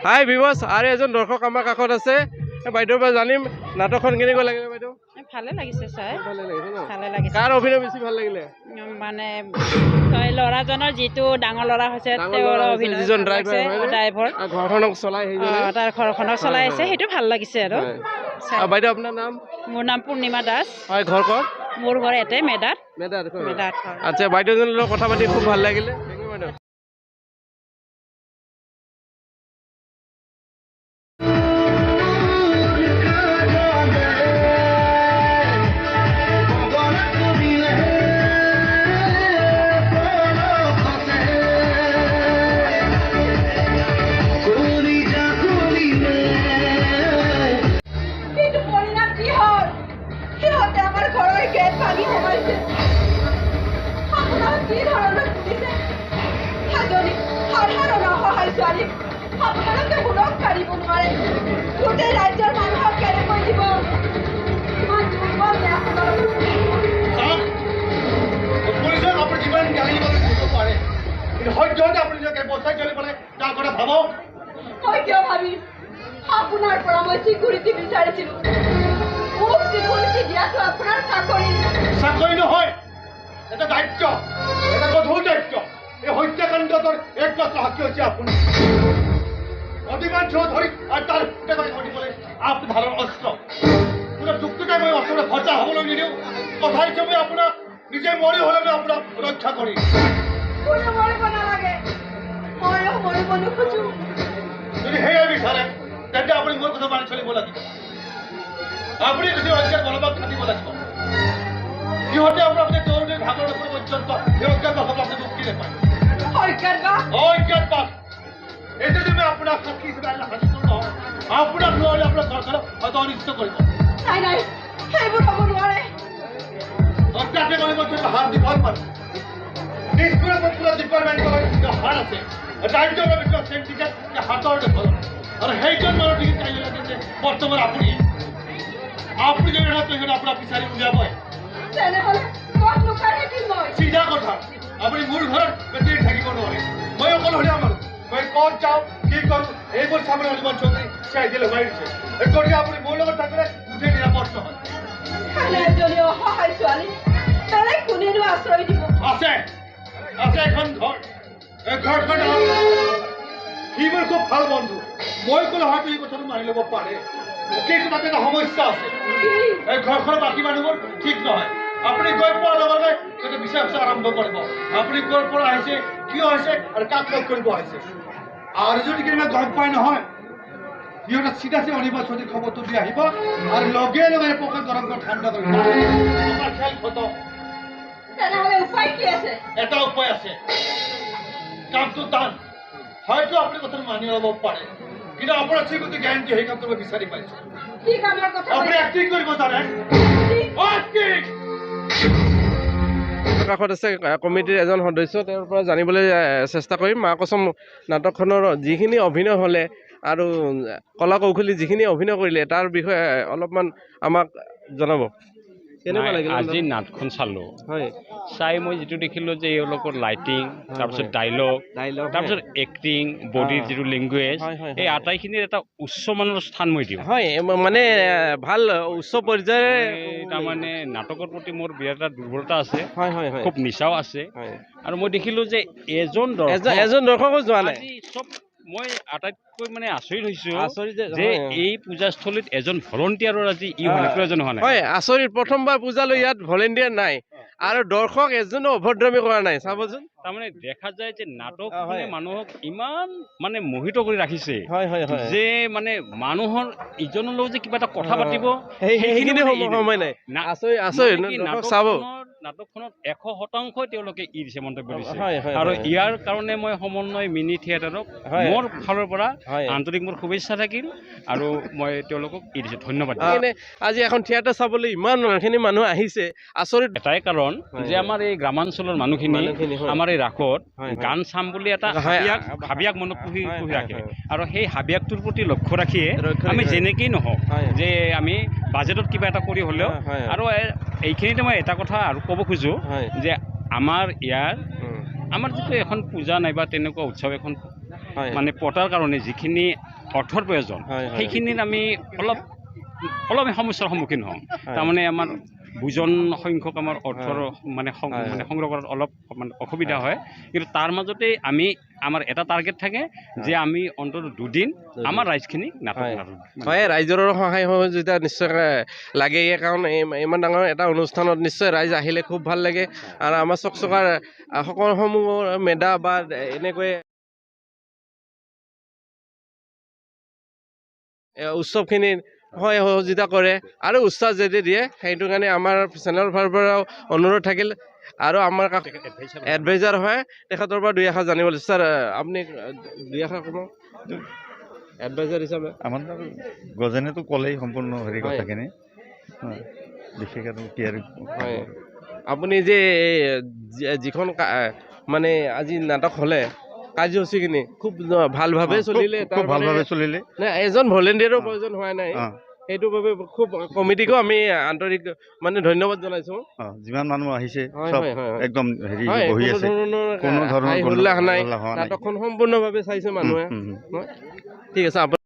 হাই viewers, আৰু এজন দৰ্শক আমাৰ কাষত আছে, বাইদেউৰ পৰা জানিম নাটকখন কেনেকুৱা লাগিলে। বাইদেউ? ভালে লাগিছে চাই। ভালে লাগিছে ন? ভালে লাগিছে। কাৰ অভিনয় বেছি ভাল লাগিলে? মানে ল'ৰাজনৰ, যিটো ডাঙৰ ল'ৰা হৈছে, ডাঙৰ তেওঁৰ ল'ৰা হৈছে, অভিনয় যিজন ভাল driver লাগিছে। হয়নে? ড্ৰাইভাৰ। আৰু ঘৰখনক চলাই সেইজনে। তাৰ ঘৰখনক চলাই আছে, সেইটো ভাল লাগিছে আৰু চাই। বাইদেউ, আপোনাৰ নাম? মোৰ নাম পূৰ্ণিমা দাস। হয়, ঘৰ ক'ত? মোৰ ঘৰ ইয়াতে মেদাত। মেদাত ঘৰ। মেদাত ঘৰ। আচ্ছা, বাইদেউজনৰ লগত কথা পাতি খুব ভাল লাগিলে। Thank you বাইদেউ। কিন্তু পৰিণাম কি হ'ল? সিহঁতে আমাৰ ঘৰৰ গেট ভাঙি সোমাইছে। আপোনাক কি ধৰণত তুলিছে? এজনী সাধাৰণ অসহায় ছোৱালীক আপোনালোকে সুৰক্ষা দিব নোৱাৰে, গোটেই ৰাজ্যৰ মানুহক কেনেকৈ দিব? ইমান দুৰ্বল নে আপোনালোকৰ? চাওক, পুলিচক আপুনি যিমান গালি দিব পাৰে, কিন্তু সদ্যহতে আপুনি নিজকে বচাই চলিবলৈ তাৰ কথা ভাবক। মই কিয় ভাবিম? আপোনাৰ পৰা মই চিকিউৰিটি বিচাৰিছিলো। মোক চিকিউৰিটি দিয়াটো আপোনাৰ চাকৰি। চাকৰি নহয়, এটা দায়িত্ব, এটা গধুৰ দায়িত্ব। এই হত্যাকাণ্ডটোৰ একমাত্ৰ সাক্ষী হৈছে আপুনি। অধিমান চৌধুৰী আৰু তাৰ পুতেকক দিবলৈ আপুনি ধাৰৰ অস্ত্ৰ। কোনো যুক্তিতে মই অস্ত্ৰৰে ভৰ্তা হ'বলৈ নিদিওঁ। কথা দিছোঁ মই আপোনাক, নিজে মৰি হ'লে মই আপোনাক ৰক্ষা কৰিম। কোনো মৰিব নালাগে, ময়ো মৰিব নোখোজো। যদি সেয়াই বিচাৰে, তেন্তে আপুনি মোৰ কথা মানি চলিব লাগিব। আপুনি যদি অজ্ঞাত বলবাস খাটিব লাগিব। সিহঁতে আপোনাক যে দৌৰি ভাগৰ নকৰিব পৰ্যন্ত সেই অজ্ঞাতবাসৰ পৰা আপুনি মুক্তি নাপায়। অজ্ঞাতবাস? অজ্ঞাতবাস। এইটো তুমি আপোনাক সাক্ষী হিচাপে আনি সাক্ষী কৰোঁ নহয়, আপোনাক নোৱাৰিলে আপোনাৰ ঘৰখনক হয়তো অনিষ্ট কৰিব। নাই নাই, সেইবোৰ হ'ব নোৱাৰে। অজ্ঞাতে কৰিব হাত দীঘল মানুহ। দিছপুৰৰ পুৰা ডিপাৰ্টমেণ্টৰ হাত আছে, ৰাজ্যৰ ভিতৰত চেণ্টিকেট হাতৰ দখল, আৰু সেইজন মানুহ দিকে কাইলৈ লাগিছে বৰ্তমান আপুনি। আপুনি যদি নহয়, সিহঁতে আপোনাক বিচাৰি উলিয়াবই। তেনেহ'লে ক'ত লুকাই থাকিম মই? চিধা কথা, আপুনি মোৰ ঘৰত বেছি দিন থাকিব নোৱাৰে। মই অকলশৰীয়া মানুহ। মই ক'ত যাওঁ, কি কৰোঁ, এইবোৰ চাবলৈ অনিমান চৌধুৰী চাই দিলে লগাই দিছে। গতিকে আপুনি মোৰ লগত থাকিলে মুঠেই নিৰাপদ নহয়। এনে এজনী অসহায় ছোৱালী বেলেগ কোনেনো আশ্ৰয় দিব? আছে, আছে এখন ঘৰ। এই ঘৰখন সি মোৰ খুব ভাল বন্ধু। মই ক'লে হয়তো এই কথাটো মানি ল'ব পাৰে, কিন্তু তাতে এটা সমস্যা আছে। কি? এই ঘৰখনৰ বাকী মানুহবোৰ ঠিক নহয়। আপুনি গৈ পোৱাৰ লগে লগে সিহঁতে বিচাৰ খোচাৰ আৰম্ভ কৰিব, আপুনি ক'ৰ পৰা আহিছে, কিয় আহিছে আৰু কাক লগ কৰিব আহিছে। আৰু যদি কেতিয়াবা গম পাই নহয়, সিহঁতে চিধা চিধা অনিৰ্বাণ চৌধুৰীৰ খবৰটো দি আহিব আৰু লগে লগে পকেট গৰম কৰি ঠাণ্ডা কৰিব। আমাৰ খেল খতম। তেনেহ'লে উপায় কি আছে? এটা উপায় আছে। কামটো টান, হয়তো আপুনি কথাটো মানি ল'ব পাৰে, কিন্তু আপোনাৰ চিকিউৰিটি গেৰাণ্টি সেই কামটো মই বিচাৰি পাইছো। কি কামৰ কথা? আপুনি এক্টিং কৰিব জানে? এক্টিং। কাষত আছে কমিটিৰ এজন সদস্য, তেওঁৰ পৰা জানিবলৈ চেষ্টা কৰিম মা কচম নাটকখনৰ যিখিনি অভিনয় হ'লে আৰু কলা কৌশলী যিখিনি অভিনয় কৰিলে তাৰ বিষয়ে অলপমান আমাক জনাব। কেনেকুৱা নাই, লাগিলে? আজি নাটখন চালোঁ। চাই মই যিটো দেখিলোঁ যে এওঁলোকৰ লাইটিং, তাৰপিছত ডাইলগ, ডাইলগ, তাৰপিছত এক্টিং, বডিৰ যিটো লেংগুৱেজ, হয়, হয়, এই আটাইখিনিৰ এটা উচ্চমানৰ স্থান মই দিওঁ। হয়, মানে ভাল উচ্চ পৰ্যায়ৰ। মই তাৰমানে নাটকৰ প্ৰতি মোৰ বিৰাট এটা দুৰ্বলতা আছে, হয় হয় হয় খুব নিচাও আছে। আৰু মই দেখিলোঁ যে এজন এজন দৰ্শক এজন দৰ্শকো যোৱা নাই। আজি চব মই আটাইতকৈ মানে আচৰিত হৈছোঁ আচৰিত যে যে এই পূজাস্থলীত এজন ভলণ্টিয়াৰৰ আজি ই হোৱা নাই, প্ৰয়োজন হোৱা নাই। হয়, আচৰিত। প্ৰথমবাৰ পূজালৈ ইয়াত ভলেণ্টিয়াৰ নাই আৰু দৰ্শক এজনো অভদ্ৰামী কৰা নাই, চাবচোন। তাৰমানে দেখা যায় যে নাটকখনে মানুহক ইমান মানে মোহিত কৰি ৰাখিছে হয় হয় হয় যে মানে মানুহৰ ইজনৰ লগত যে কিবা এটা কথা পাতিব সেইখিনি মানে সময় নাই। আচৰিত, আচৰিত। মানে কি, দৰ্শক চাব। নাটকখনত 100%ই তেওঁলোকে ই দিছে, মন্তব্য দিছে। হয় হয় আৰু ইয়াৰ কাৰণে মই সমন্বয় মিনি থিয়েটাৰক মোৰ ফালৰ পৰা আন্তৰিক মোৰ শুভেচ্ছা থাকিল আৰু মই তেওঁলোকক ই দিছোঁ, ধন্যবাদ দিছোঁ। এনে আজি এখন থিয়েটাৰ চাবলৈ ইমানখিনি মানুহ আহিছে, আচৰিত। এটাই কাৰণ যে আমাৰ এই গ্ৰামাঞ্চলৰ মানুহখিনি মানুহখিনি, হয়। আমাৰ এই ৰাসত হয়, হয়। গান চাম বুলি এটা হাবিয়াস মনত পুহি ৰাখে। আৰু সেই হাবিয়াসটোৰ প্ৰতি লক্ষ্য ৰাখিয়ে লক্ষ্য আমি ৰাখি, হয়। যেনেকেই নহওক যে আমি বাজেটত কিবা এটা কৰি হ'লেও হয়, হয়। আৰু এইখিনিতে মই এটা কথা আৰু ক'ব খোজোঁ যে আমাৰ ইয়াৰ আমাৰ যিটো এখন পূজা নাইবা তেনেকুৱা উৎসৱ এখন মানে পতাৰ কাৰণে যিখিনি অৰ্থৰ প্ৰয়োজন সেইখিনিত আমি অলপ অলপ সমস্যাৰ সন্মুখীন হওঁ। তাৰমানে আমাৰ বুজন সংখ্যক আমাৰ অৰ্থৰ মানে মানে সংগ্ৰহ কৰাত অলপ মানে অসুবিধা হয়। কিন্তু তাৰ মাজতেই আমি আমাৰ এটা টাৰ্গেট থাকে যে আমি অন্ততঃ দুদিন আমাৰ ৰাইজখিনিক নাটক হয়, ৰাইজৰো সহায় সহযোগিতা নিশ্চয় লাগে, কাৰণ ইমান ডাঙৰ এটা অনুষ্ঠানত নিশ্চয় ৰাইজ আহিলে খুব ভাল লাগে। আৰু আমাৰ চকচকাৰ সকলোসমূহ মেদা বা এনেকৈ উৎসৱখিনিত সহায় সহযোগিতা কৰে আৰু উৎসাহ যদি দিয়ে, সেইটো কাৰণে আমাৰ চেনেলৰ ফালৰ পৰাও অনুৰোধ থাকিল। আৰু আমাৰ এডভাইজাৰ হয়, তেখেতৰ পৰা দুই এষাৰ জানিব। ছাৰ, আপুনি দুই এষাৰ ক'ব এডভাইজাৰ হিচাপে? আমাৰ গজেনেতো ক'লেই সম্পূৰ্ণ হেৰি কথাখিনি, বিশেষ আৰু কি আৰু। হয়, আপুনি যে যিখন মানে আজি নাটক হ'লে কাৰ্যসূচীখিনি খুব ভালভাৱে চলিলে, খুব ভালভাৱে চলিলে, এজন ভলেণ্টিয়াৰো প্ৰয়োজন হোৱা নাই, সেইটো বাবে খুব কমিটিকো আমি আন্তৰিক মানে ধন্যবাদ জনাইছোঁ। যিমান মানুহ আহিছে একদম হেৰি বহি আছে, কোনো ধৰণৰ উল্লাহ নাই, নাটকখন সম্পূৰ্ণভাৱে চাইছে মানুহে। ঠিক আছে।